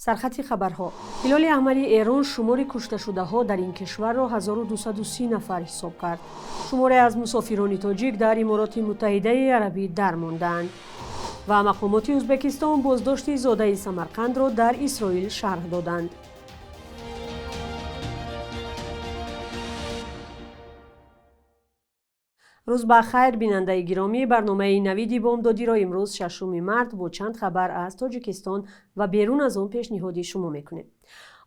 Сархати хабарҳо: Ҳилоли Аҳмари Эрон шумори кушташудаҳо дар ин кишварро 1230 нафар ҳисоб кард. Шуморе аз мусофирони тоҷик дар Имороти Муттаҳидаи Арабӣ дармондаанд ва мақомоти Ӯзбекистон боздошти зодаи Самарқандро дар Исроил шарҳ доданд. Рӯз ба хайр, бинандаи гиромӣ. Барномаи «Навиди бомдодиро» имрӯз, 6 март, бо чанд хабар аз Тоҷикистон ва берун аз он пешниҳоди шумо мекунем.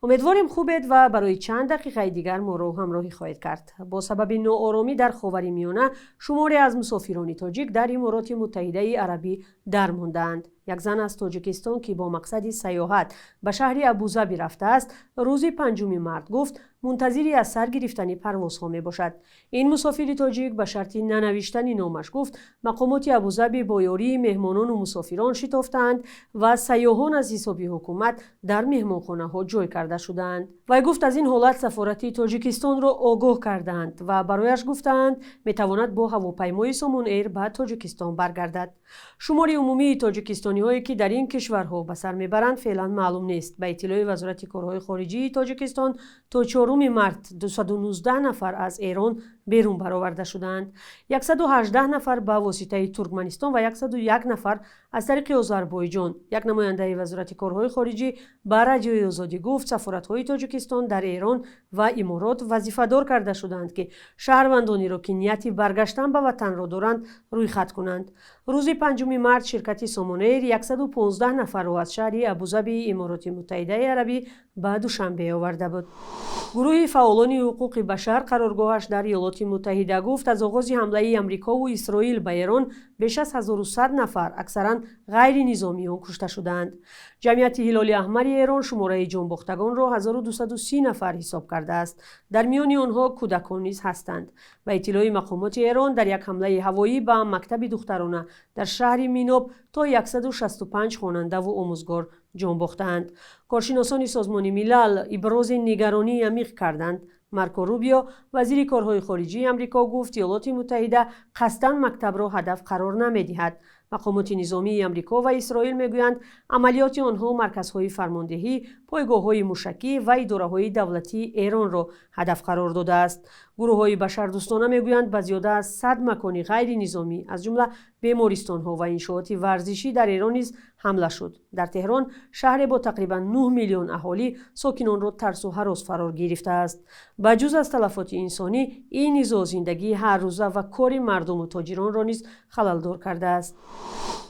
Умедворем, хубед ва барои чанд дақиқаи дигар моро ҳамроҳӣ хоҳед кард. Бо сабаби ноороми дар Ховари Миёна шуморе аз мусофирони тоҷик дар Имороти Муттаҳидаи Арабӣ дармондаанд. Як зан аз Тоҷикистон, ки бо мақсади сайёҳат ба шаҳри Абузаби рафтааст, рӯзи 5 март гуфт, мунтазири аз сар гирифтани парвозҳо мебошад. Ин мусофири тоҷик ба шарти нанавиштани номаш гуфт, мақомоти Абузаби бо ёрии меҳмонону мусофирон шитофтаанд ва сайёҳон аз ҳисоби ҳукумат дар меҳмонхонаҳо ҷой карда шудаанд. Вай гуфт, аз ин ҳолат сафорати Тоҷикистонро огоҳ кардаанд ва барояш гуфтаанд, метавонад бо ҳавопаймои Сомон Эйр ба Тоҷикистон баргардад. Шумори умумии тоҷикистониҳое, ки дар ин кишварҳо ба сар мебаранд, феълан маълум нест. Ба иттилои Вазорати корҳои хориҷии Тоҷикистон, то 4 март 219 нафар аз Эрон берун бароварда шудаанд: 118 нафар ба воситаи Туркманистон ва 101 нафар аз тариқи Озарбойҷон. Як намояндаи Вазорати корҳои хориҷӣ ба Радиои Озодӣ гуфт, сафоратҳои Тоҷикистон дар Эрон ва Иморот вазифадор карда шудаанд, ки шаҳрвандонеро, ки нияти баргаштан ба ватанро доранд, рӯйхат кунанд. Рӯзи 5 март ширкати Сомонэйр 115 нафарро аз шаҳри Абузабии Имороти Муттаҳидаи Арабӣ ба Душанбе оварда буд. Гурӯҳи фаъолони ҳуқуқи башар, қароргоҳаш дар Иёлоти Муттаҳида, гуфт, аз оғози ҳамлаи Амрикову Исроил ба Эрон беш аз 1100 нафар, аксаран ғайринизомиён, кушта шудаанд. Ҷамъияти Ҳилоли Аҳмари Эрон шумораи ҷонбохтагонро 1230 нафар ҳисоб кардааст. Дар миёни онҳо кӯдакон низ ҳастанд. Ба иттилои мақомоти Эрон, дар як ҳамлаи ҳавоӣ ба мактаби духтарона дар шаҳри Миноб то 165 хонандаву омӯзгор ҷон бохтаанд. Коршиносони Созмони Милал ибрози нигаронии амиқ карданд. Марко Рубио, вазири корҳои хориҷии Амрико, гуфт, Иёлоти Муттаҳида қасдан мактабро ҳадаф қарор намедиҳад. Мақомоти низомии Амрико ва Исроил мегӯянд, амалиёти онҳо марказҳои фармондеҳӣ, пойгоҳҳои мушакӣ ва идораҳои давлатии Эронро ҳадаф қарор додааст. Гурӯҳҳои башардӯстона мегӯянд, ба зиёда аз 100 макони ғайринизомӣ, аз ҷумла бемористонҳо ва иншооти варзишӣ дар Эрон низ ҳамла шуд. Дар Теҳрон, шаҳре бо тақрибан 9 миллион аҳолӣ, сокинонро тарсу ҳарос фаро гирифтааст. Ба ҷуз аз талафоти инсонӣ, ин низоъ зиндагии ҳаррӯза ва кори мардуму тоҷиронро низ халалдор кардааст.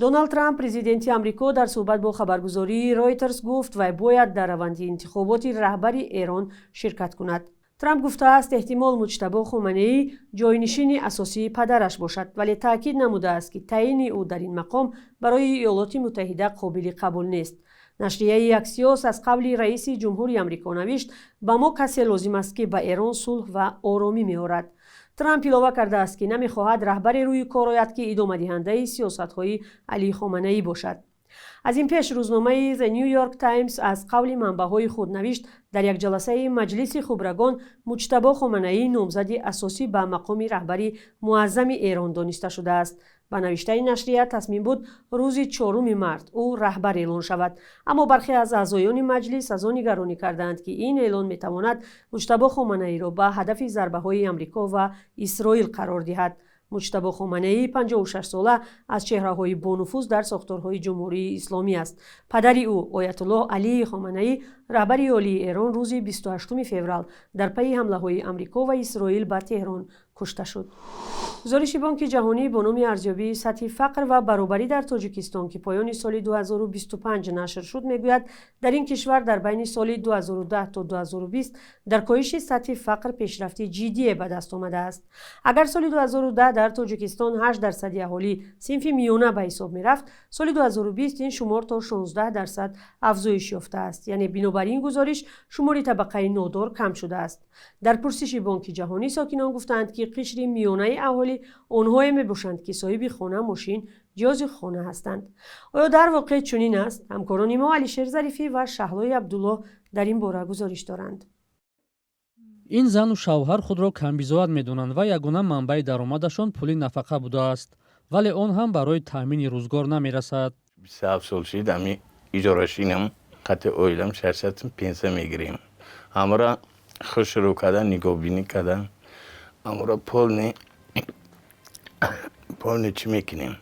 Доналд Трамп, президенти Амрико, дар суҳбат бо хабаргузории Ройтерс гуфт, вай бояд дар раванди интихоботи раҳбари Эрон ширкат кунад. Трамп гуфтааст, эҳтимол Муҷтабо Хоманеӣ ҷойнишини асосии падараш бошад, вале таъкид намудааст, ки таъйини ӯ дар ин мақом барои Иёлоти Муттаҳида қобили қабул нест. Нашрияи Аксиос аз қавли раиси ҷумҳури Амрико навишт: «Ба мо касе лозим аст, ки ба Эрон сулҳ ва оромӣ меорад». Трамп илова кардааст, ки намехоҳад раҳбаре рӯи кор ояд, ки идомадиҳандаи сиёсатҳои Алӣ Хоманаӣ бошад. Аз ин пеш рӯзномаи The New York Times аз қавли манбаъҳои худ навишт, дар як ҷаласаи Маҷлиси Хубрагон Муҷтабо Хоманаӣ номзади асосӣ ба мақоми раҳбари муаззами Эрон дониста шудааст. Ба навиштаи нашрия, тасмим буд, рӯзи 4 март ӯ раҳбар эълон шавад, аммо бархе аз аъзоёни маҷлис аз он нигаронӣ кардаанд, ки ин эълон метавонад Муҷтабо Хоманаиро ба ҳадафи зарбаҳои Амрико ва Исроил қарор диҳад. Муҷтабо Хоманаӣ, 56 сола, аз чеҳраҳои бонуфуз дар сохторҳои Ҷумҳурии Исломӣ аст. Падари ӯ, Оятуллоҳ Алии Хоманаӣ, раҳбари олии Эрон, рӯзи 28 феврал дар пайи ҳамлаҳои Амрико ва Исроил ба Теҳрон кушта шуд. Гузориши Бонки Ҷаҳонӣ бо номи «Арзёбии сатҳи фақр ва баробарӣ дар Тоҷикистон», ки поёни соли 2025 нашр шуд, мегӯяд, дар ин кишвар дар байни соли 2010 то 2020 дар коҳиши сатҳи фақр пешрафти ҷиддие ба даст омадааст. Агар соли 2010 дар Тоҷикистон 8 дарсади аҳолӣ синфи миёна ба ҳисоб мерафт, соли 2020 ин шумор то 16 дарсад афзоиш ёфтааст. Яъне, бинобар ин гузориш, шумори табақаи нодор кам шудааст. Дар пурсиши Бонки Ҷаҳонӣ сокинон гуфтаанд, ки қишри миёнаи аҳолӣ онҳое мебошанд, ки соҳиби хона, мошин, ҷиҳози хона ҳастанд. Оё дар воқеъ чунин аст? Ҳамкорони мо Алишер Зарифӣ ва Шаҳлои Абдуллоҳ дар ин бора гузориш доранд. Ин зану шавҳар худро камбизоат медонанд ва ягона манбаи даромадашон пули нафақа будааст, вале он ҳам барои таъмини рӯзгор намерасад. 27 сол шид, ами иҷорашинам. Қати оилам 600 сум пенсия мегирем. Ҳамра хушрӯ кардан, нигоҳбинӣ кардан, ҳамра полный чӣ мекунем.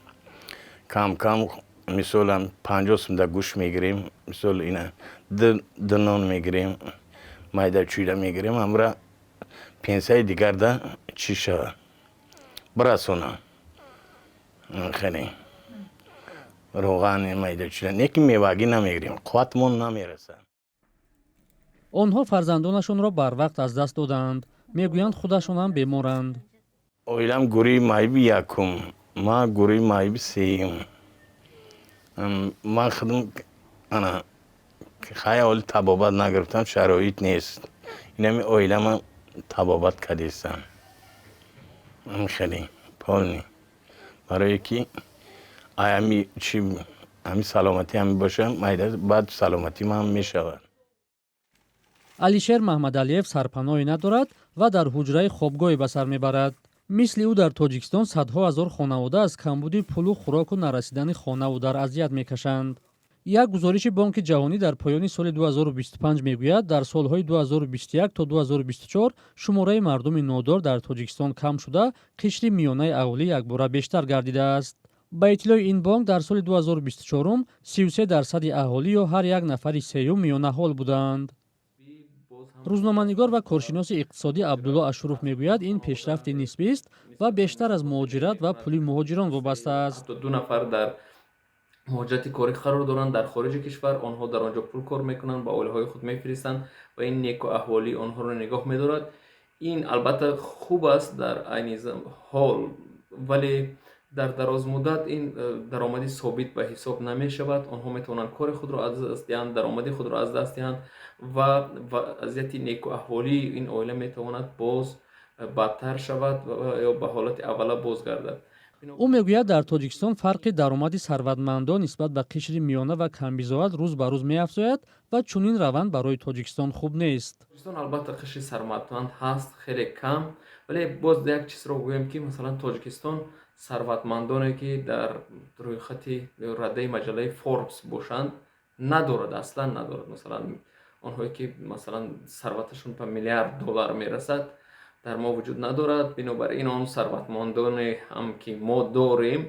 Кам кам, мисолам, 50 сум да гӯшт мегирем, мисол, ина ду нон мегирем, майда чӯйда мегирем, ҳамра пенсияи дигарда чӣ шавад, бирасонам. Хеле роғани майда чӯйда не, ки мевагӣ намегирем, қувватмон намерасад. Онҳо фарзандонашонро барвақт аз даст додаанд. Мегӯянд, худашонам беморанд. Оилам гурӯҳи маъюби якум, ман гурӯҳи маъюби сеюм. Ман худам ана хай ҳоли табобат нагирифтам, шароит нест. Инами оилама табобат кардистам, хеле полный, барое ки ами чи ами саломатӣ ҳами боша, майда, баъд саломатӣ ман мешавад. Алишер Маҳмадалиев сарпаноҳе надорад ва дар ҳуҷраи хобгоҳе ба сар мебарад. Мисли ӯ дар Тоҷикистон садҳо ҳазор хонавода аз камбуди пулу хӯроку нарасидани хонаву дар азият мекашанд. Як гузориши Бонки Ҷаҳонӣ дар поёни соли 2025 мегӯяд, дар солҳои 2021 то 2024 шумораи мардуми нодор дар Тоҷикистон кам шуда, қишри миёнаи аҳолӣ якбора бештар гардидааст. Ба иттилои ин бонк, дар соли 2024 33 дарсади аҳолӣ ё ҳар як нафари сеюм миёнаҳол буданд. Рӯзноманигор ва коршиноси иқтисодӣ Абдулло Ашуров мегӯяд, ин пешрафти нисбист ва бештар аз муҳоҷират ва пули муҳоҷирон вобаста аст. Ду нафар дар муҳоҷирати корӣ қарор доранд дар хориҷи кишвар. Онҳо дар он ҷо пул кор мекунанд, ба оилаҳои худ мефиристанд ва ин некуаҳволии онҳоро нигоҳ медорад. Ин албатта хуб аст дар айни ҳол, вале дар дарозмуддат ин даромади собит ба ҳисоб намешавад. Онҳо метавонанд кори худро аз даст диҳанд, даромади худро аз даст диҳанд ва вазъияти некуаҳволии ин оила метавонад боз бадтар шавад ё ба ҳолати аввала бозгардад. Ӯ мегӯяд, дар Тоҷикистон фарқи даромади сарватмандон нисбат ба қишри миёна ва камбизоат рӯз ба рӯз меафзояд ва чунин раванд барои Тоҷикистон хуб нест. Тоҷикистон албатта қишри сарватманд ҳаст, хеле кам, вале боз як чизро гӯем, ки масалан Тоҷикистон сарватмандоне, ки дар рӯйхати радаи маҷаллаи Форбс бошанд, надорад, аслан надорад. Масалан, онҳое ки, масалан, сарваташон ба миллиард доллар мерасад, дар мо вуҷуд надорад. Бинобар ин он сарватмандоне ҳам ки мо дорем,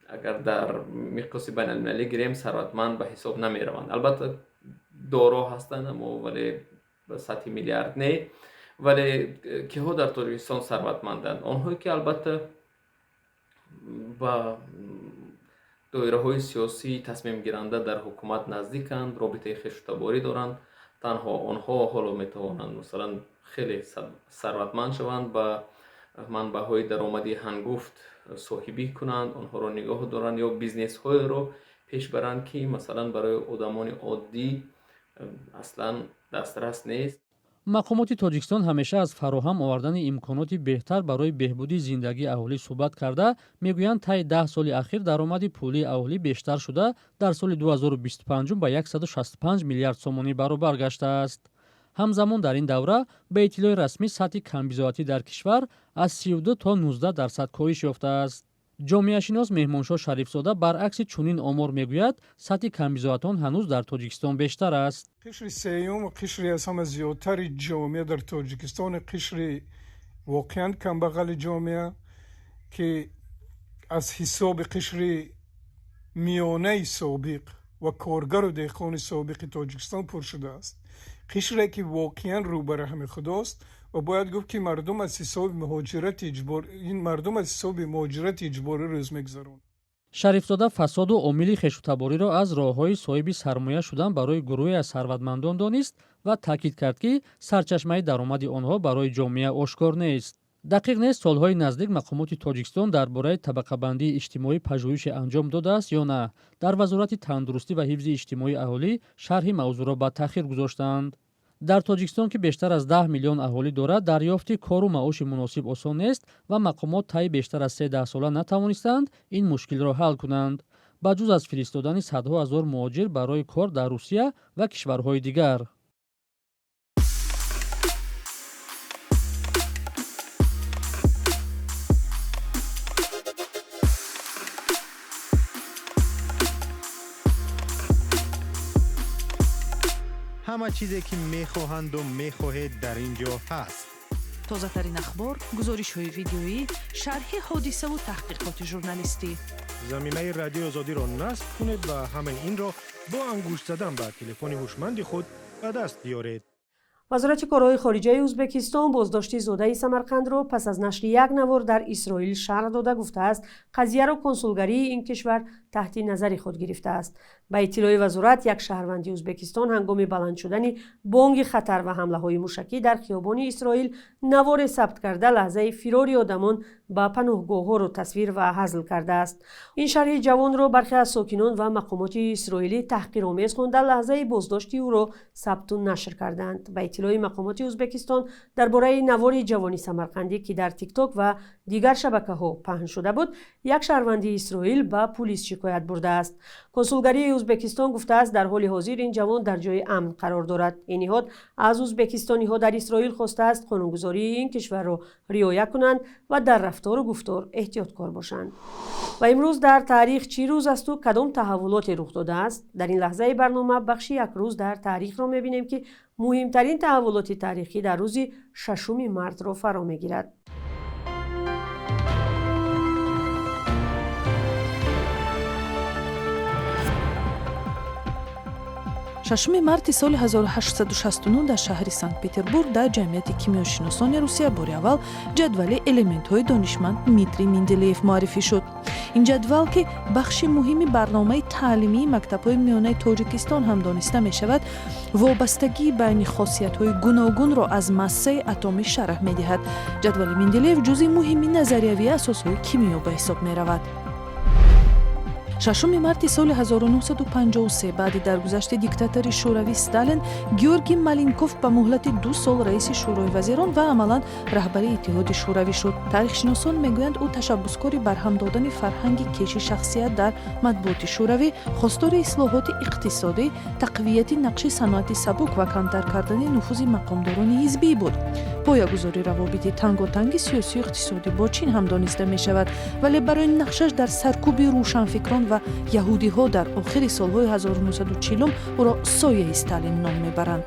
агар дар миқёси байналмилалӣ гирем, сарватманд ба ҳисоб намераванд. Албатта, доро ҳастанд, аммо вале ба сатҳи миллиард не. Вале киҳо дар Тоҷикистон сарватманданд? Онҳое ки албатта ба доираҳои сиёсии тасмимгиранда дар ҳукумат наздиканд, робитаи хешутаборӣ доранд. Танҳо онҳо ҳоло метавонанд, масалан, хеле сарватманд шаванд, ба манбаъҳои даромади ҳангуфт соҳибӣ кунанд, онҳоро нигоҳ доранд ё бизнесҳоеро пеш баранд, ки масалан барои одамони оддӣ аслан дастрас нест. Мақомоти Тоҷикистон ҳамеша аз фароҳам овардани имконоти беҳтар барои беҳбуди зиндагии аҳолӣ суҳбат карда, мегӯянд, таи 10 соли ахир даромади пулии аҳолӣ бештар шуда, дар соли 2025 ба 165 миллиард сомонӣ баробар гаштааст. Ҳамзамон дар ин давра, ба иттилои расмӣ, сатҳи камбизоатӣ дар кишвар аз 32 то 19% коҳиш ёфтааст. Ҷомеашинос Меҳмоншоҳ Шарифзода баръакси чунин омор мегӯяд, сатҳи камбизоатон ҳанӯз дар Тоҷикистон бештар аст. Қишри сеюм, қишри аз ҳама зиёдтари ҷомеа дар Тоҷикистон, қишри воқеан камбағали ҷомеа, ки аз ҳисоби қишри миёнаи собиқ ва коргару деҳқони собиқи Тоҷикистон пур шудааст, қишре ки воқеан рӯ ба раҳми худост. Ва бояд гуфт, ки мардум аз ҳисоби муҳоҷирати иҷбор, ин мардум аз ҳисоби муҳоҷирати иҷборӣ рӯз мегузаронад. Шарифзода фасоду омили хешутабориро аз роҳҳои соҳиби сармоя шудан барои гурӯҳе аз сарватмандон донист ва таъкид кард, ки сарчашмаи даромади онҳо барои ҷомеа ошкор нест. Дақиқ нест, солҳои наздик мақомоти Тоҷикистон дар бораи табақабандии иҷтимоӣ пажӯҳише анҷом додааст ё на. Дар Вазорати тандурустӣ ва ҳифзи иҷтимоии аҳолӣ шарҳи мавзӯъро ба таъхир гузоштаанд. Дар Тоҷикистон, ки бештар аз 10 миллион аҳолӣ дорад, дарёфти кору маоши муносиб осон нест ва мақомот таи бештар аз се даҳсола натавонистаанд ин мушкилро ҳал кунанд, ба ҷуз аз фиристодани садҳо ҳазор муҳоҷир барои кор дар Русия ва кишварҳои дигар. Ҳама чизе ки мехоҳанду мехоҳед, дар ин ҷо ҳаст. Тозатарин ахбор, гузоришҳои видеоӣ, шарҳи ҳодисаву таҳқиқоти журналистӣ. Замимаи Радиои Озодиро насб кунед ва ҳамаи инро бо ангушт задан ба телефони ҳушманди худ ба даст биёред. Вазорати корҳои хориҷаи Ӯзбекистон боздошти зодаи Самарқандро пас аз нашри як навор дар Исроил шарҳ дода, гуфтааст, қазияро консулгарии ин кишвар таҳти назари худ гирифтааст. Ба иттилои вазорат, як шаҳрванди Ӯзбекистон ҳангоми баланд шудани бонги хатар ва ҳамлаҳои мушакӣ дар хиёбони Исроил наворе сабт карда, лаҳзаи фирори одамон ба паноҳгоҳҳоро тасвир ва ҳазл кардааст. Ин шарҳи ҷавонро бархе аз сокинон ва мақомоти исроилӣ таҳқиромез хонда, лаҳзаи боздошти ӯро сабту нашр карданд. Ба иттилои мақомоти Ӯзбекистон, дар бораи навори ҷавони самарқандӣ, ки дар Тикток ва дигар шабакаҳо паҳн шуда буд, як шаҳрванди Исроил ба пулис шикоят бурдааст. Консулгарии Ӯзбекистон гуфтааст, дар ҳоли ҳозир ин ҷавон дар ҷои амн қарор дорад. Ин ниҳод аз ӯзбекистониҳо дар Исроил хостааст, қонунгузории ин кишварро риоя кунанд ва дар рафтору гуфтор эҳтиёткор бошанд. Ва имрӯз дар таърих чӣ рӯз асту кадом таҳаввулоте рух додааст? Дар ин лаҳзаи барнома бахши «Як рӯз дар таърихро мебинем, ки муҳимтарин таҳаввулоти таърихӣ дар рӯзи 6 мартро фаро мегирад. 6 марти соли 1869 дар шаҳри Санкт-Петербург дар Ҷамъияти кимиёшиносони Русия бори аввал ҷадвали элементҳои донишманд Дмитрий Менделеев муаррифӣ шуд. Ин ҷадвал, ки бахши муҳими барномаи таълимии мактабҳои миёнаи Тоҷикистон ҳам дониста мешавад, вобастагии байни хосиятҳои гуногунро аз массаи атомӣ шарҳ медиҳад. Ҷадвали Менделеев ҷузъи муҳими назариявии асосҳои кимиё ба ҳисоб меравад. 6 марти соли 1953, баъди даргузашти диктатори шӯравӣ Сталин, Георгий Маленков ба муҳлати 2 сол раиси Шӯрои вазирон ва амалан раҳбари Иттиҳоди Шӯравӣ шуд. Таърихшиносон мегӯянд, ӯ ташаббускори барҳам додани фарҳанги кеши шахсият дар матбуоти шӯравӣ, хостори ислоҳоти иқтисодӣ, тақвияти нақши саноати сабук ва камтар кардани нуфузи мақомдорони ҳизбӣ буд. Поягузори равобити танготанги сиёсию иқтисодӣ бо Чин ҳам дониста мешавад, вале барои нақшаш дар саркӯби рӯшанфикрон ва яҳудиҳо дар охири солҳои 1940 ӯро сояи Сталин ном мебаранд.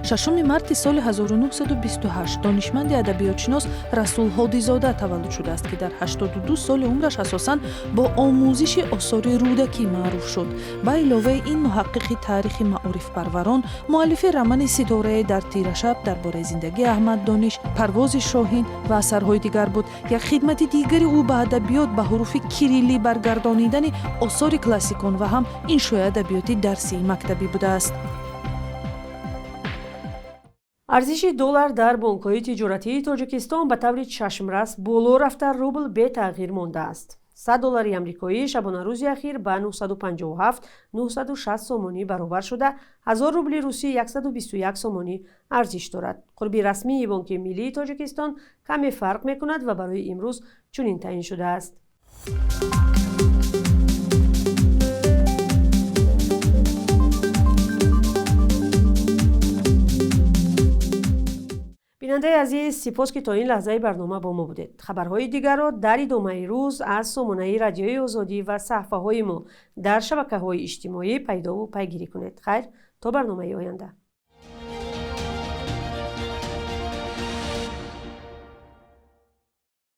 6 марти соли 1928 донишманди адабиётшинос Расул Ҳодизода таваллуд шудааст, ки дар 82 соли умраш асосан бо омӯзиши осори Рӯдакӣ маъруф шуд. Ба иловаи ин, муҳаққиқи таърихи маорифпарварон, муаллифи романи «Ситорае дар тирашаб» дар бораи зиндагии Аҳмад Дониш, «Парвози шоҳин» ва асарҳои дигар буд. Як хидмати дигари ӯ ба адабиёт ба ҳуруфи кириллӣ баргардонидани осори классикон ва ҳам иншои адабиёти дарсии мактабӣ будааст. Арзиши доллар дар бонкҳои тиҷоратии Тоҷикистон ба таври чашмрас боло рафта, рубл бетағйир мондааст. 100 доллари амрикоӣ шабонарӯзи ахир ба 957 960 сомонӣ баробар шуда, 1000 рубли русӣ 121 сомонӣ арзиш дорад. Қурби расмии Бонки Миллии Тоҷикистон каме фарқ мекунад ва барои имрӯз чунин таъин шудааст. Бинандаи азиз, сипос, ки то ин лаҳзаи барнома бо мо будед. Хабарҳои дигарро дар идомаи рӯз аз сомонаи Радиои Озодӣ ва саҳифаҳои мо дар шабакаҳои иҷтимоӣ пайдову пайгирӣ кунед. Хайр, то барномаи оянда.